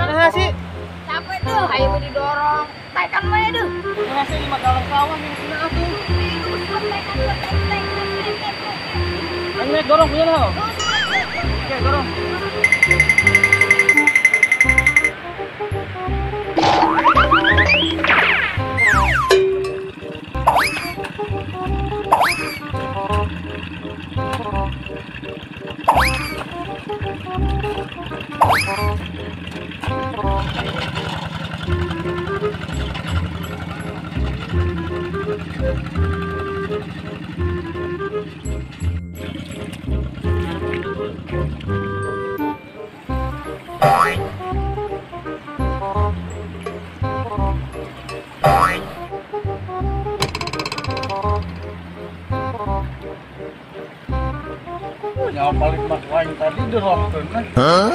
Nah sih. Capek tuh, ayo didorong. Tekan wae deh. Nah sih lima galon sawah yang sini atuh. Ayo dorong punya lo. Oke, dorong. Nyawa paling mas lain tadi dorongkeun kan. Huh?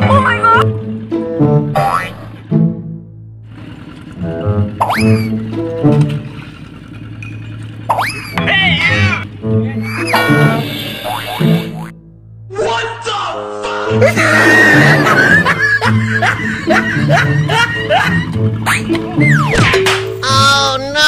Oh my God. Hey! What the fuck? Oh no!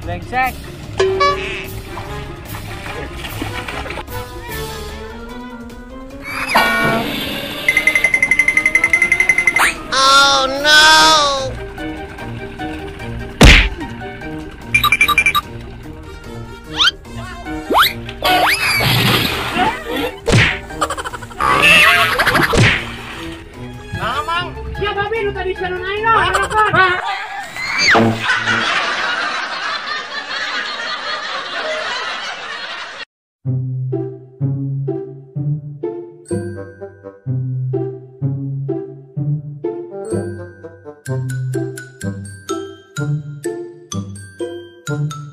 Brengsek. Oh no. Nah, Mang. Ya babi lu tadi jalan aing lah. Thank you.